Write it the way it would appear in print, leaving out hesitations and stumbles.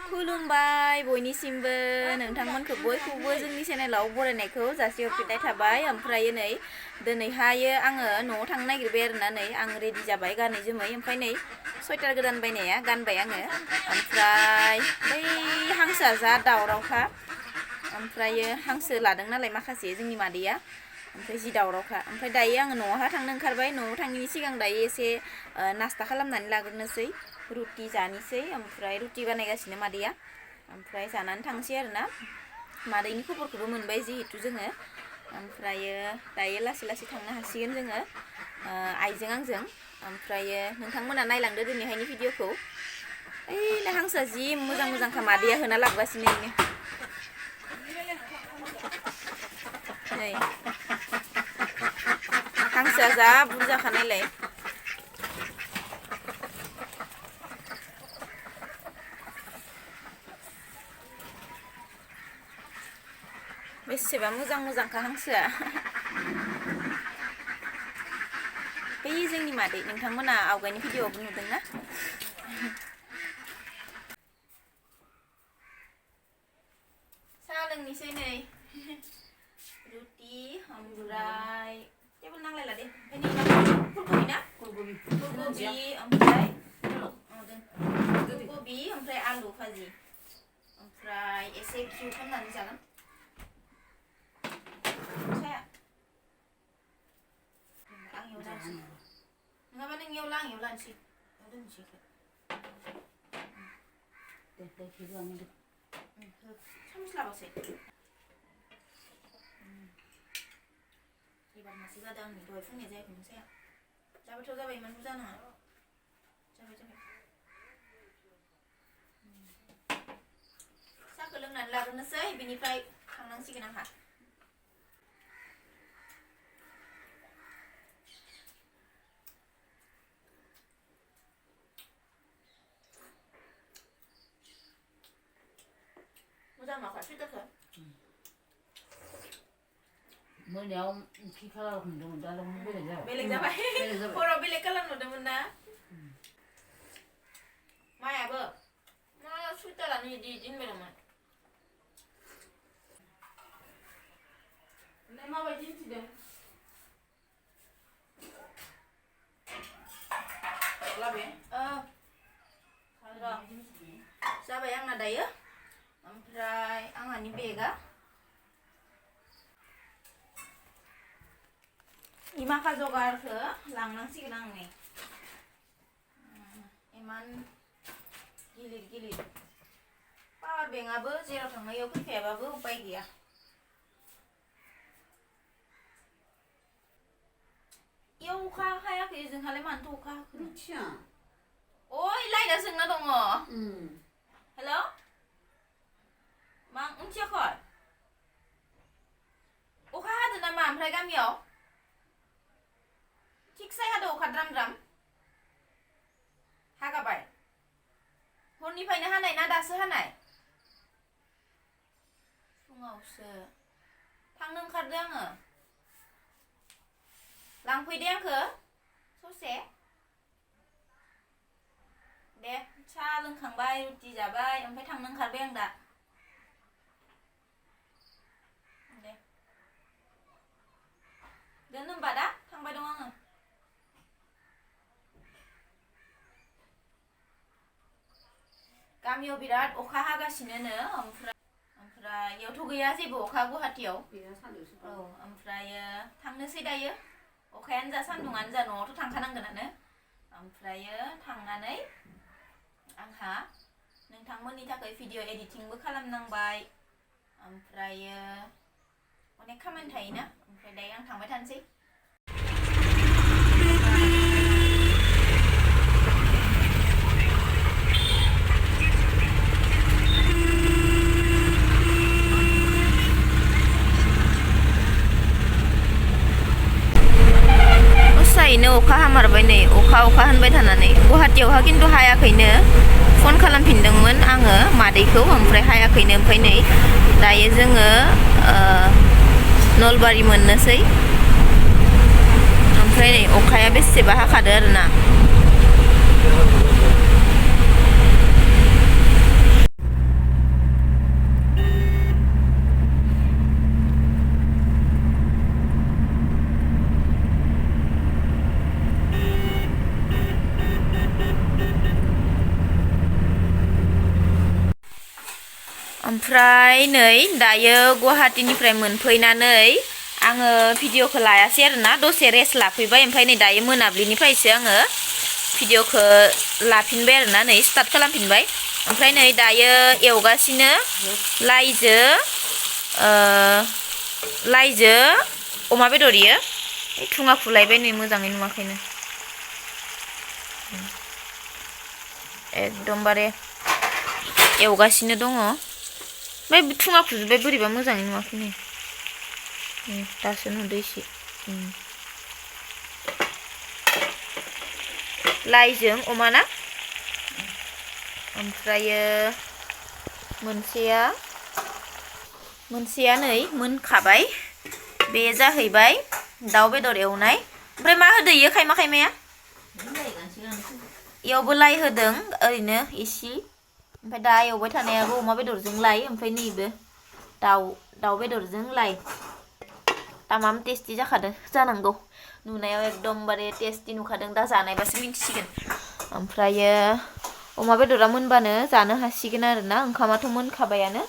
खुलुमबाय बयनिसिमबो नोंथांमोनखौ बयखौबो जोंनि चेनेलाव बरायनायखौ जासिहरफिननाय थाबाय। ओमफ्राय नै दिनैहाय आङो न'आव थांनो नागिरबाय आरोना। नै आं रेडि जाबाय गानै जोमै। ओमफ्राय नै स्वेटार गोदान बायनाया गानबाय आङो। ओमफ्राय बै हांसोआ जा दावरावखा। ओमफ्राय हांसो लादों नालाय माखासे जोंनि मादैया। ओमफ्राय जि दावरावखा। ओमफ्राय दायो आङो न'आवहा थांनो ओंखारबाय। न'आव थांनायनि सिगां दायो एसे नास्ता खालामनानै लाग्रोनोसै। रुटि जानोसै। ओमफ्राय रुटि बानायगासिनो मादैया। ओमफ्राय जानानै थांसै आरोना। मादैनि खबरखौबो मोनबाय जिहेथु जोङो। ओमफ्रायो दायो लासै लासै थांनो हासिगोन जोङो आइजों आंजों। ओमफ्रायो नोंथांमोना नायलांदो दिनैहायनि भिडिअखौ। ओइ हांसोआ जि मोजां मोजांखा मादैया होना लाबोगासिनो इनो। नै हांसोआ जा बुरजाखा नायलाय। बेसेबा मोजां मोजांखा हांसोआ। बै जोंनि मादै नोंथांमोना आवगायनि भिडिअआवबो नुदोंना। साहा लोंनोसै नै रुटि ओमफ्राय टेबोल नांलायला दे। फुलकबि ना फुलकबि ओमफ्राय फुलकबि ओमफ्राय आलु भाजि ओमफ्राय एसे घिउ खालामनानै जागोन। आं एव लानोसै नङाबा नों एवला आं एवलानोसै दोनसै सामस लाबासै एबार मासे जादों आंनि दहाय फुंनिया जायाखैमोन साया जाबायथ' जाबाय इमान बुरजा नङा जाबाय साहाखौ लोंनानै लाग्रोनोसै बिनिफ्राय थांनांसिगोन आंहा। मोजां माखा सुइटारखौ मोनायाव ओंख्रि खालार नुदोंमोन दा बेलेग जाबाय हराव बेलेग कालार नुदोंमोन ना। मायाबो मा सुइटारानो इदि होनबाय दंमोन। ओमफ्राय माबायदि मिथिदों लाबे जाबाय आंना दायो। ओमफ्राय आंहानि बेगा इमाखा जगारखौ लांनांसिगोन आं नै इमान गिलिर गिलिर पावार बेंकआबो जेराव थांनायाव फैखायाबाबो उपाय गैया। इयाव अखा हायाखै जोंहालाय मानोथो अखा हाखो मिथिया। ओइ लाइटआ जोंना दङ। हेल' मा मिथियाखै अखा हादों नामा ओमफ्राय गामियाव थिगसे हादों अखा द्राम द्राम हागाबाय हरनिफ्रायनो हानाय ना दासो हानाय फुङावसो थांनो ओंखारदों आङो लांफैदे आंखौ ससे दे साहा लोंखांबाय रुटि जाबाय ओमफ्राय थांनो ओंखारबाय आं दा दे दोन होनबा दा थांबाय दं आङो। गामियाव बिराद अखा हागासिनो ओमफ्राय इयावथ' गैया जेबो अखा गुवाहाटियाव औ ओमफ्रायो थांनोसै दायो अखायानो जा सान्दुङानो जा न'आवथ' थांखानांगोनानो। ओमफ्रायो थांनानै आंहा नोंथांमोननि थाखाय भिडिअ एडिटिंबो खालामनांबाय ओमफ्रायो अनेक खामानि थायोना ओमफ्राय दायो आं थांबाय थानोसै। दसेनो अखा हामारबाय नै अखा होनबाय थानानै गुवाहाटियावहा खिन्थु हायाखैनो फन खालामफिनदोंमोन आङो मादैखौ ओमफ्राय हायाखैनो। ओमफ्राय नै दायो जोङो नलबारि मोननोसै ओमफ्राय नै अखाया बेसेबा हाखादो आरोना। เ ओमफ्राय नै दायो गुवाहाटीनिफ्राय मोनफैनानै आङो भिडिअखौ लायासै आरोना दसे रेस्ट लाफैबाय ओमफ्राय नै दायो मोनाबिलिनिफ्रायसो आङो भिडिअखौ लाफिनबाय आरोना नै स्टार्ट खालामफिनबाय ओमफ्राय नै दायो एवगासिनो लाइजो अमा बेदर इयो थुङा फुलायबाय नै मोजाङै नुवाखैनो एकदमबारे एवगासिनो दङ ओमफ्राय थुङा फुजोब्बाय बोरैबा मोजाङै नुवाखै नै दासो नुदो एसे लाइजों अमा ना ओमफ्रायो मोनसेया नै मोनखाबाय बे जाहैबाय दाउ बेदर एवनाय ओमफ्राय मा होदो इयो खायमा खायमाया इयावबो लाइ होदों ओरैनो इसे ओमफ्राय दा एवबाय थानायाबो अमा बेदरजों लाइ ओमफ्राय नैबे दाउ बेदरजों लाइ तामाम टेस्टि जाखादों जानांगौ नुनायाव एकदमबारे टेस्टि नुखादों दा जानायबासो मिन्थिसिगोन ओमफ्रायो अमा बेदरा मोनबानो जानो हासिगोन आरोना ओंखामाथ' मोनखाबायानो